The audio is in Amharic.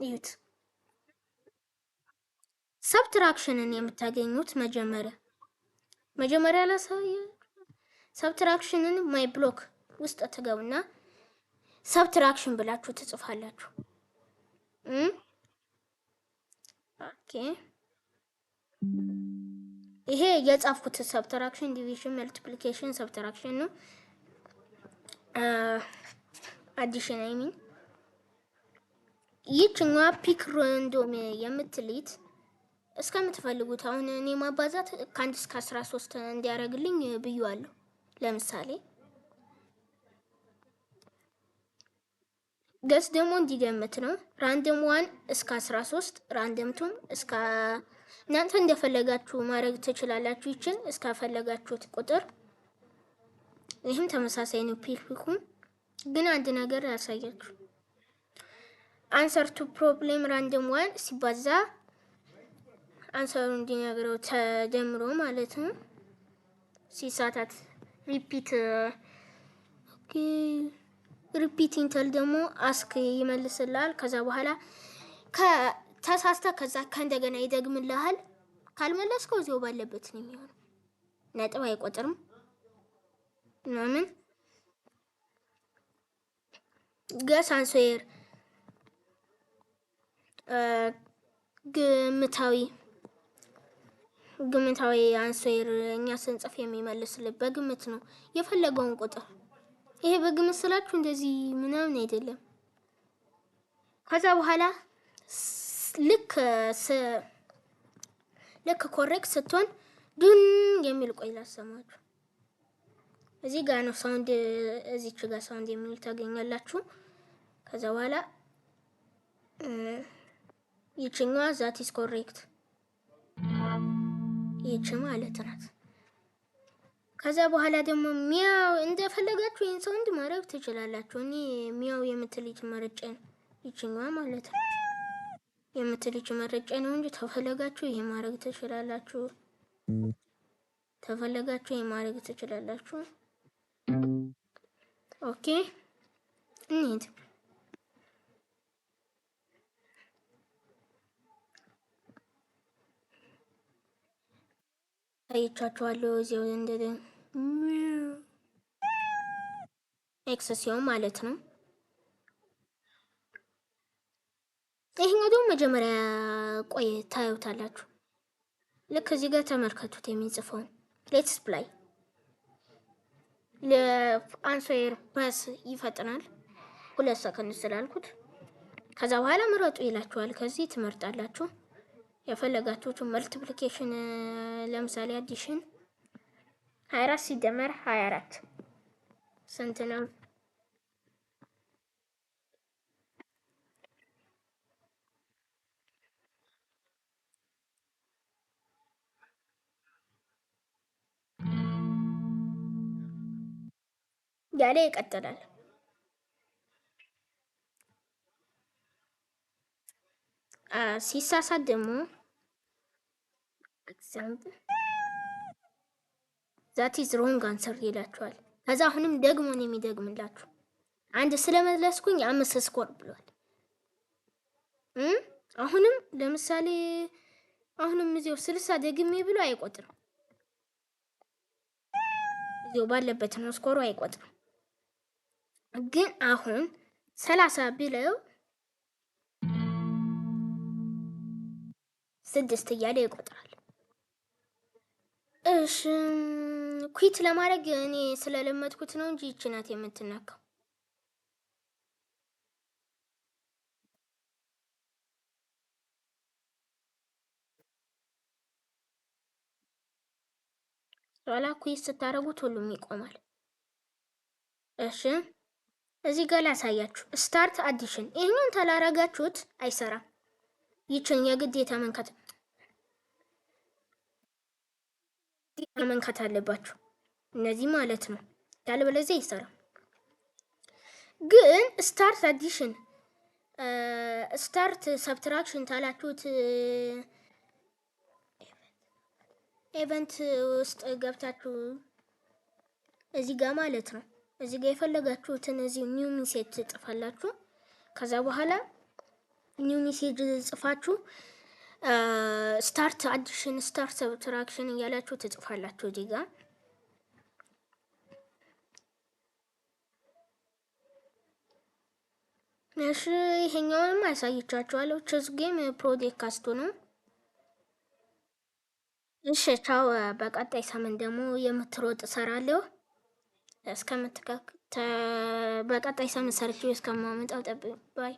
እዩት። Subtraction ን የምታገኙት መጀመሪያ ላሳየ፣ subtraction ን my block ውስጥ ትገቡና subtraction ብላችሁ ትጽፋላችሁ። Okay፣ ይሄ የጻፍኩት subtraction፣ division፣ multiplication፣ subtraction ነው። Addition, I mean። ይህችኛዋ pick random የምትሊት እስከምትፈልጉት፣ አሁን እኔ ማባዛት ከ1 እስከ 13 እንዲያደርግልኝ ብዬዋለሁ። ለምሳሌ guess ደግሞ እንዲገምት ነው። Random 1 እስከ 13፣ random 2 እስከ፣ እናንተ እንደፈለጋችሁ ማድረግ ትችላላችሁ። ይችን እስከፈለጋችሁት ቁጥር። ይህም ተመሳሳይ ነው። Pick ኡ ግን አንድ ነገር ያሳያችሁ። Answer to problem random 1 ሲባዛ answer ኡ እንዲነግረው ተደምሮ ማለት ነው። ሲሳታት repeat፣ okay። Repeat until ደግሞ ask ይመልስልሃል። ከዛ በኋላ ከተሳስተ ከዛ ከእንደገና ይደግምልሃል። ካልመለስከው እዚያው ባለበት ነው የሚሆነው። ነጥብ አይቆጥርም ምናምን። Guess answer ግምታዊ answer እኛ ስንጽፍ የሚመልስልን በግምት ነው የፈለገውን ቁጥር። ይሄ በግምት ስላችሁ እንደዚህ ምናምን አይደለም። ከዛ በኋላ ልክ correct ስትሆን ዱን የሚል፣ ቆይ ላሰማችሁ። እዚህ ጋር ነው sound፣ እዚች ጋር sound የሚል ታገኛላችሁ። ከዛ በኋላ ይችኛዋ that is correct ይች ማለት ናት። ከዛ በኋላ ደግሞ meow፣ እንደፈለጋችሁ ይህን sound ማድረግ ትችላላችሁ። እኔ meow የምትልጅ መርጬ ነው፣ ይችኛዋ ማለት ነው የምትልጅ መርጬ ነው እንጂ ተፈለጋችሁ ይሄ ማድረግ ትችላላችሁ። ተፈለጋችሁ ይሄ ማድረግ ትችላላችሁ። Okay፣ እንሂድ። አይቻችኋለሁ። እዚያው እንደ X ሲሆን ማለት ነው። ይሄኛው ደግሞ መጀመሪያ ቆይ ታዩታላችሁ። ልክ እዚህ ጋር ተመልከቱት የሚጽፈውን let's play። ለ answer press ይፈጥናል። 2 ሰከንድ ስላልኩት ከዛ በኋላ ምረጡ ይላችኋል። ከዚህ ትመርጣላችሁ የፈለጋችሁትን multiplication፣ ለምሳሌ addition፣ 24 ሲደመር 24 ስንት ነው? ያለ ይቀጥላል። ሲሳሳት ደግሞ example that is wrong answer ይላችኋል። ከዛ አሁንም ደግሞ ነው የሚደግምላችሁ። አንድ ስለመለስኩኝ 5 score ብሏል። አሁንም ለምሳሌ አሁንም እዚያው 60 ደግሜ ብሎ አይቆጥርም። እዚያው ባለበት ነው፣ score ኡ አይቆጥርም። ግን አሁን 30 ብለው 6 እያለ ይቆጥራል። እሺ፣ quit ለማድረግ እኔ ስለለመድኩት ነው እንጂ ይቺ ናት የምትነካው። ኋላ quit ስታደርጉት ሁሉም ይቆማል። እሺ፣ እዚህ ጋር ላሳያችሁ። Start addition ይህኛውን ታላረጋችሁት አይሰራም። ይችን የግዴታ መንካት አለባችሁ። እነዚህ ማለት ነው። ያለበለዚያ አይሰራም። ግን start addition፣ start subtraction ታላችሁት event ውስጥ ገብታችሁ እዚህ ጋር ማለት ነው። እዚህ ጋር የፈለጋችሁትን እዚህ new message ትጽፋላችሁ። ከዛ በኋላ New message ጽፋችሁ start addition፣ start subtraction እያላችሁ ትጽፋላችሁ እዚህ ጋር። እሺ ይሄኛውንም አሳይቻችኋለሁ። Chess game broadcast ኡ ነው። እሺ ቻው። በቀጣይ ሳምንት ደግሞ የምትሮጥ እሰራለሁ። እስከምትከ በቀጣይ ሳምንት ሰርቼ እስከማመጣው ጠብቁ። Bye።